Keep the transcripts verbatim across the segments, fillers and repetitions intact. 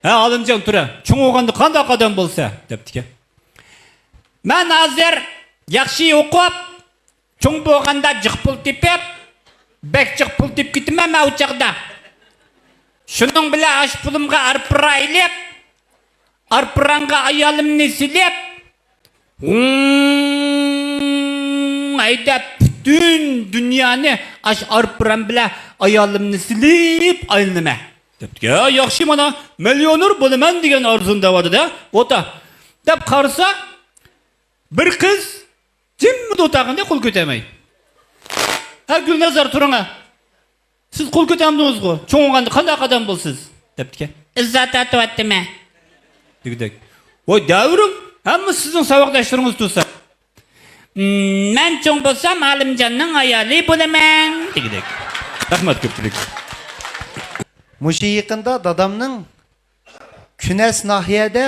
ھە، ئالىمجان تۇرە، چوڭ بولغاندا قانداق ئادەم بولىسەن؟ دەپتىكەن. مەن ھازىر ياخشى ئوقۇپ، چوڭ بولغاندا جىق پۇل تېپىپ، بەك جىق پۇل تېپىپ كېتىمەن مەن ئۇ چاغدا. شۇنىڭ بىلەن ئاشۇ پۇلۇمغا ئارپا ئېلىپ، ئارپا رەڭگە ئايالىمنى سېلىپ، ھۇڭ ھەيدەپ، پۈتۈن دۇنيانى ئاشۇ ئارپا رەڭ بىلەن ئايالىمنى سېلىپ ئايلىنىمەن. دەپتىكەن، ياخشى، مانا، مىليونېر بولىمەن دېگەن ئارزۇم دەۋاتىدۇ-دە، ئوتا. دەپ قارىسا، بىر قىز جىممىدە ئولتۇرغاندەك قول كۆتەرمەي. ھە، گۈلنەزەر، تۇرۇڭە. سىز قول كۆتەرمىدىڭىزغۇ؟ چوڭ بولغاندا قانداق ئادەم بولىسىز؟ دەپتىكەن. ئىززەت تارتىۋەتتىمەن. دېگۈدەك. ۋاي، دەۋرىم، ھەممە سىزنىڭ ساۋاقداشلىرىڭىز تۇرسا. مم، مەن چوڭ بولسام، ئالىمجاننىڭ ئايالى بولىمەن. دېگۈدەك. رەھمەت كۆپچىلىك. مۇشۇ يېقىندا دادامنىڭ كۈنەس ناھىيەدە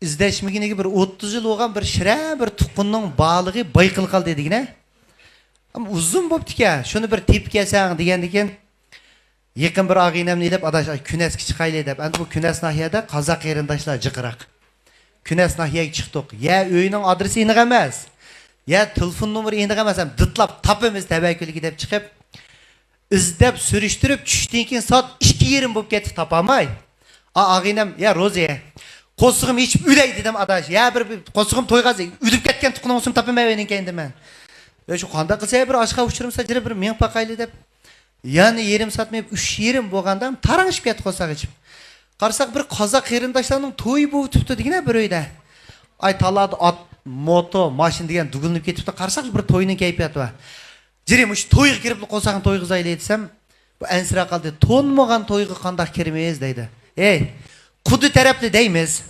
ئىزدەشمىگىنىگە بىر ئوتتۇز يىل بولغان بىر شىرە بىر تۇغقىنىنىڭ بالىغى بايقىلىپ قالدى دېگىنە. ئەمما ئۇزۇن بوپتىكەن، شۇنى بىر تېپىپ كەلسەڭ دېگەندىكىن، يېقىن بىر ئاغىنەمنى ئېلىپ، ئاداش، ئاي، كۈنەسكە چىقايلى دەپ، ئەمدى بۇ كۈنەس ناھىيەدە قازاق قېرىنداشلار جىقراق. كۈنەس ناھىيەگە چىقتۇق. يە ئۆينىڭ ئادرېسى ئېنىق ئەمەس، يە تېلېفون نومۇرى ئېنىق ئەمەس، ئەمدى دىتلاپ تاپىمىز تەۋەككۈلگە دەپ چىقىپ، ئىزدەپ سۈرۈشتۈرۈپ، چۈشتىن كېيىن سائەت ئىككى يېرىم بولۇپ كەتتى، تاپالماي. ئا، ئاغىنەم، يا روزى، قورسىقىم ئېچىپ ئۆلەي دېدىم، ئاداش. يا بىر، بىر قورسىقىم تويغان، ئۆلۈپ كەتكەن تۇغقىنىڭ ئۈستىنى تاپىمەن ئۆينىڭ كەينىدە مەن. يا شۇ قانداق قىلسا بىر ئاشقا ئۇچرىمىسا، جىرى بىر مېڭىپ باقايلى دەپ. يەنە يېرىم سائەت مېڭىپ، ئۈچ يېرىم بولغاندا تاراڭشىپ كەتتى قورساق ئېچىپ. قارىساق، بىر قازاق قېرىنداشلارنىڭ تويى بولۇۋېتىپتۇ دېگىنە بىر ئۆيدە. ئاي، تالادا ئات، موتو، ماشىنا دېگەن دۈگۈلىنىپ كېتىپتۇ. قارىساق، بىر توينىڭ كەيپىياتى بار. جىرى، مۇشۇ تويغا كىرىپلا قورساقنى تويغۇزايلى دېسەم، بۇ ئەنسىرەپ قالدى. تونمىغان تويغا قانداق كىرىمىز دەيدۇ. ھەي، قۇدۇ تەرەپلى دەيمىز.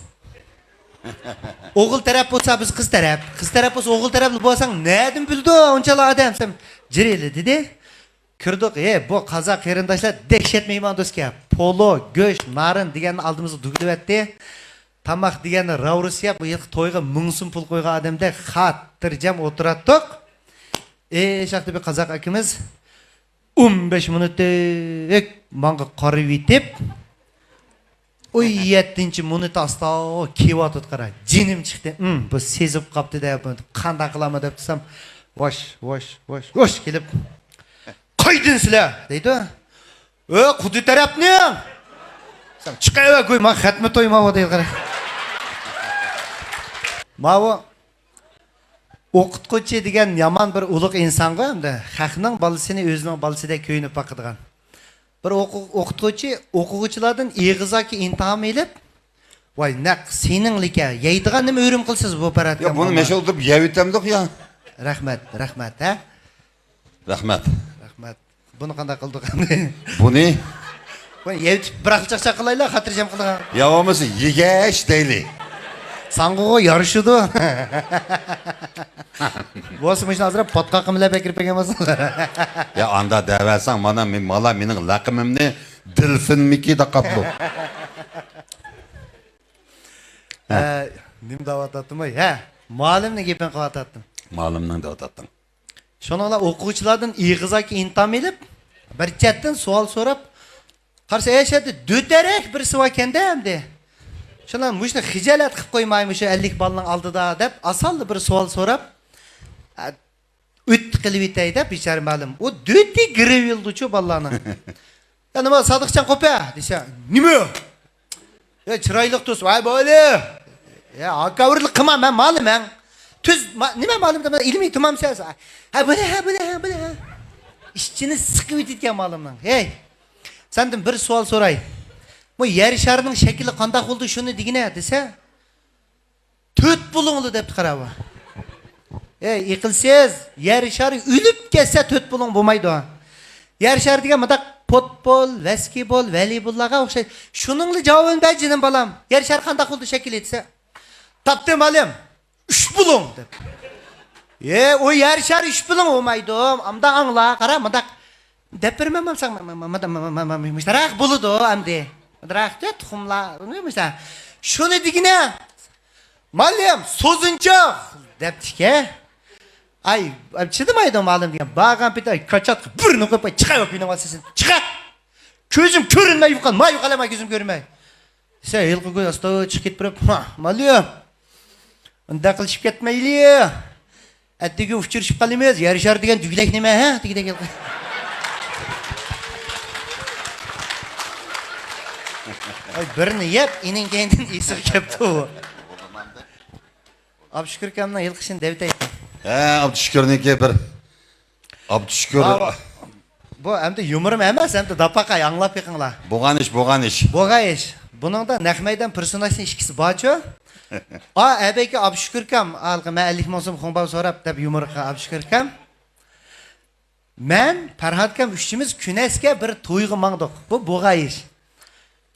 ئوغۇل تەرەپ بولسا بىز قىز تەرەپ. قىز تەرەپ بولسا ئوغۇل تەرەپلى بولساڭ نەدىن بىلىدۇ ئۇنچىلا ئادەم دېسەم، جىرىلى دېدى. كىردۇق، ھەي، بۇ قازاق قېرىنداشلار دەھشەت مېھماندوستكەن. پولۇ، گۆش، نارىن دېگەننى ئالدىمىزغا دۈگىلىۋەتتى. تاماق دېگەننى راۋرۇسياپ، بۇ يىلقى تويغا مىڭ سوم پۇل قويغان ئادەمدەك خاتىرجەم ئولتۇراتتۇق. ئېشاقتا بىر قازاق ئاكىمىز ئون بەش مىنۇتتەك ماڭا قارىۋېتىپ، ئون يەتتىنچى مىنۇت ئاستا كېلىۋاتىدۇ، قارا. جېنىم چىقتى. ئىم، بۇ سېزىپ قاپتۇ دەپ، قانداق قىلامەن دەپ تۇرسام، ۋاش، ۋاش، ۋاش، ۋاش كېلىپ، «قايدىن سىلەر؟» دەيدۇ. «ئۆ، قۇدۇ تەرەپنىڭ.» دېسەم، «چىقىۋەر، گۇي، ماڭا خەتمە تويماۋۇ» دەيدۇ، قارا. ماۋۇ ئوقۇتقۇچى دېگەن يامان بىر ئۇلۇغ ئىنسانغۇ، ئەمدى خەقنىڭ بالىسىنى ئۆزىنىڭ بالىسىدەك كۆيۈنۈپ باقىدىغان. بىر ئوقۇ-، ئوقۇتقۇچى ئوقۇغۇچىلاردىن ئېغىزاكى ئىنتىھام ئېلىپ، ۋاي، نەق سېنىڭلىكە، يەيدىغان نېمە ئۆرۈم قىلسىز بۇ پاراتكا. ياق، بۇنى ماما. مەشغۇل تۇرۇپ يەۋېتەمدۇق يا. رەھمەت، رەھمەت، ھە؟ رەھمەت. رەھمەت. بۇنى قانداق قىلدۇق ئەمدى؟ بۇنى؟ بۇنى يەۋېتىپ بىراقلا چاقچاق قىلايلا، خاتىرجەم قىلىدىغان. يا بولمىسا يېگەچ دەيلى. ساڭغۇغۇ يارىشىدۇ. بولسا مۇشۇنى ئازراق پاتقاقىم بىلەن بەكرى بەرگەن بولسا. يا ئاندا دەۋەرسەڭ، مانا مې-، مالا مېنىڭ لەقىمىمنى دېلفىنمىكى دەپ قاپتۇ. ھە، نېمە دەۋاتاتتىم ئاي؟ ھە، مۇئەللىمنىڭ گېپىنى قىلىۋاتاتتىم. مۇئەللىمنىڭ دەۋاتاتتىڭ. شۇنىڭ بىلەن ئوقۇغۇچىلاردىن ئېغىزاكى ئىنتىھام ئېلىپ، بىر چەتتىن سوئال سوراپ، قارىسا، ئەشەددە دۆتەرەك بىرسى باركەن-دە ئەمدى. شۇنىڭ مۇشۇنى خىجالەت قىلىپ قويمايمۇ شۇ ئەللىك بالىنىڭ ئالدىدا دەپ، ئاسانلا بىر سوئال سوراپ، ئە، ئۆتتە قىلىۋېتەي دەپ، بىچارە مۇئەللىم. ئۇ دۆتى گىرىۋېلىدۇچۇ بالىلارنىڭ. «يا نېمە، سادىقجان قوپە؟» دېسە، «نېمە؟ يا چىرايلىق تۇرسا، ۋاي بولى. يا ھاكاۋۇرلۇق قىلما، مەن مالىمەن. تۈز، ما-، نېمە مالىم دېمە، ئىلمىي تۇرمامسەن؟» ھە، بولە، ھە، بولە، ھە، بولە، ھە. ئىچىنى سىقىۋېتىدىكەن مالىمنىڭ. ھەي، سەندىن بىر سوئال سوراي. بۇ يەر شارىنىڭ شەكلى قانداق بولدى، شۇنى دېگىنە، دېسە، «تۆت بۇلۇڭلۇ» دەپتۇ، قاراۋۇ. ئەي، ئەقىلسىز، يەر شارى ئۆلۈپ كەتسە تۆت بۇلۇڭ بولمايدۇ. يەر شارى دېگەن مۇنداق پۇتبول، ۋەسكىبول، ۋەلىبوللارغا ئوخشايدۇ. شۇنىڭلا جاۋابىنى بەر، جېنىم بالام. يەر شارى قانداق بولدى شەكلى دېسە، تاپتىم مالىم، ئۈچ بۇلۇڭ دەپ. ئەي، ئۇ يەر شارى ئۈچ بۇلۇڭ بولمايدۇ. ئامدا ئاڭلا، قارا، مۇنداق دەپ بېرىمەن، ماڭساڭ، مۇشتاراق بولىدۇ ئەمدى. مۇشتاراق تۇخۇملار، مۇشتا. شۇنى دېگىنە، مالىم، سوزۇنچۇق دەپتىكەن. ئاي، چىدىمايدۇ مالىم دېگەن. بارغان پېتى، ئاي، كاچاتقا بىرنى قويۇپ، ئاي، چىقايۋەر كۆينىڭ ۋاسىتىسىنى. چىقار! كۆزۈم كۆرۈنمەي يوقال، ما يوقال، ما كۆزۈم كۆرمەي. دېسە، ھېلىقى گۇي ئاستا چىقىپ كېتىپ بېرىپ، ھە، مالىيا، ئۇنداق قىلىشىپ كەتمەيلى. ئەتىگە ئۇچرىشىپ قالىمىز. يەر شارى دېگەن دۈگىلەك نېمە، ھە؟ دېگۈدەك ھېلىقى. ئاي، بىرنى يەپ، ئېنىڭ كەينىدىن ئېسىغا كەپتۇ. ئابدۇشۈكۈر ئاكامنىڭ ھېلىقى ئىشىنى دەۋېتەي. ھە، ئابدۇشۈكۈرنىڭكى بىر. ئابدۇشۈكۈر. ھا، بۇ ئەمدى يۇمۇرۇم ئەمەس، ئەمدى داپاقاي، ئاڭلاپ بېقىڭلار. بولغان ئىش، بولغان ئىش. بولغان ئىش. بۇنىڭدا نەق مەيدان پېرسوناژنىڭ ئىككىسى بارچۇ؟ ئا، ئەبەيكى ئابدۇشۈكۈر ئاكام، ھېلىقى مەن ئەللىك مىڭ سوم خۇڭباۋ سوراپ دەپ يۇمۇرۇققا ئابدۇشۈكۈر ئاكام. مەن، پەرھات ئاكام ئۈچىمىز كۈنەسكە بىر تويغا ماڭدۇق. بۇ بولغان ئىش.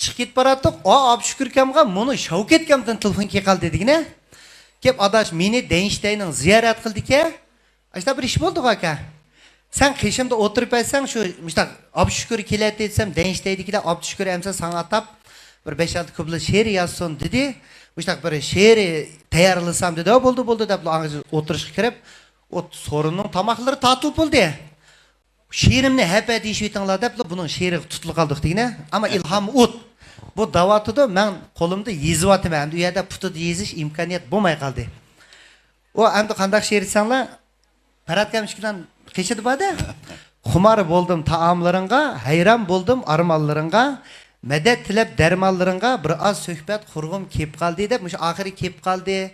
چىقىپ كېتىپ باراتتۇق. ئا، ئابدۇشۈكۈر ئاكامغا مۇنۇ شاۋكەت ئاكامدىن تېلېفون كېلىپ قالدى دېگىنە. كېلىپ، ئاداش، مېنى دەنشتەينىڭ زىيارەت قىلدىكەن. ئاشۇنداق بىر ئىش بولدىغۇ ئاكا. سەن قېشىمدا ئولتۇرۇپ بەرسەڭ، شۇ مۇشۇنداق ئابدۇشۈكۈر كېلەتتى دېسەم، دەنشتەيدىكىلەر ئابدۇشۈكۈر ئەمسە ساڭا ئاتاپ بىر بەش-ئالتە كۇپلېت شېئىر يازسۇن دېدى. مۇشۇنداق بىر شېئىر تەييارلىسام دېدى. ھە، بولدى، بولدى دەپ ئاڭا ئولتۇرۇشقا كىرىپ، ئۇ سورۇننىڭ تاماقلىرى تارتىلىپ بولدى. شېئىرىمنى ھەپە دېيىشىۋېتىڭلار دەپلا بۇنىڭ شېئىرىغا تۇتۇلۇپ قالدۇق دېگىنە. ئەمما ئىلھام ئۇت. بۇ دەۋاتىدۇ، مەن قولۇمدا يېزىۋاتىمەن. ئەمدى ئۇ يەردە پۇتىدا يېزىش ئىمكانىيەت بولماي قالدى. ئۇ ئەمدى قانداق شېئىر دېسەڭلار، پەرھات ئاكام ئىككىلەن قېشىدا بار-دە. خۇمار بولدۇم تائاملىرىڭغا، ھەيران بولدۇم ئارمانلىرىڭغا، مەدەت تىلەپ دەرمانلىرىڭغا، بىر ئاز سۆھبەت قۇرغۇم كېلىپ قالدى دەپ، مۇشۇ ئاخىرى كېلىپ قالدى،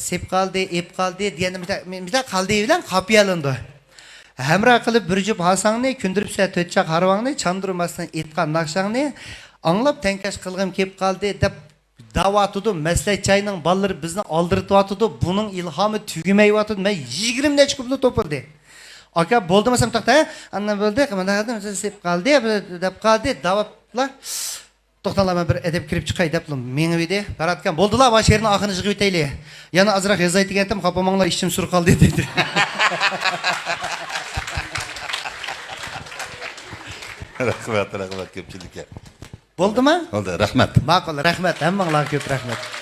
سېپ قالدى، ئېپ قالدى دېگەندە مۇشۇنداق، مۇشۇنداق قالدى بىلەن قاپىيەلىنىدۇ. ھەمراھ قىلىپ بىر جۈپ ھاساڭنى، كۆندۈرۈپسەن تۆت چاق ھارۋاڭنى، چاندۇرماستىن ئېيتقان ناخشاڭنى، ئاڭلاپ تەڭكەش قىلغۇم كېلىپ قالدى دەپ دەۋاتىدۇ. مەسلىھەتچاينىڭ بالىلىرى بىزنى ئالدىرىتىۋاتىدۇ. بۇنىڭ ئىلھامى تۈگىمەيۋاتىدۇ. مەن يىگىرمە نەچچە كۇپلېت توپلىدى. ئاكا، بولدىمۇ سەن توختا، ھە؟ ئاندىن بولدى، مۇنداق قىلدى، سېپ قالدى، دەپ قالدى، داۋاپلا. توختاڭلار، مەن بىر ئەدەپ كىرىپ چىقاي دەپلا مېڭىۋىدى. پەرھات ئاكام، بولدىلا، ما شېئىرنىڭ ئاخىرىنى يىغىۋېتەيلى. يەنە ئازراق يازاي دېگەنتىم، خاپا بولماڭلار، ئىچىم سۈر قالدى دېدى. رەھمەت، رەھمەت كۆپچىلىككە. بولدىما؟ بولدى، رەھمەت. ماقۇل، رەھمەت، ھەممىڭلارغا كۆپ رەھمەت.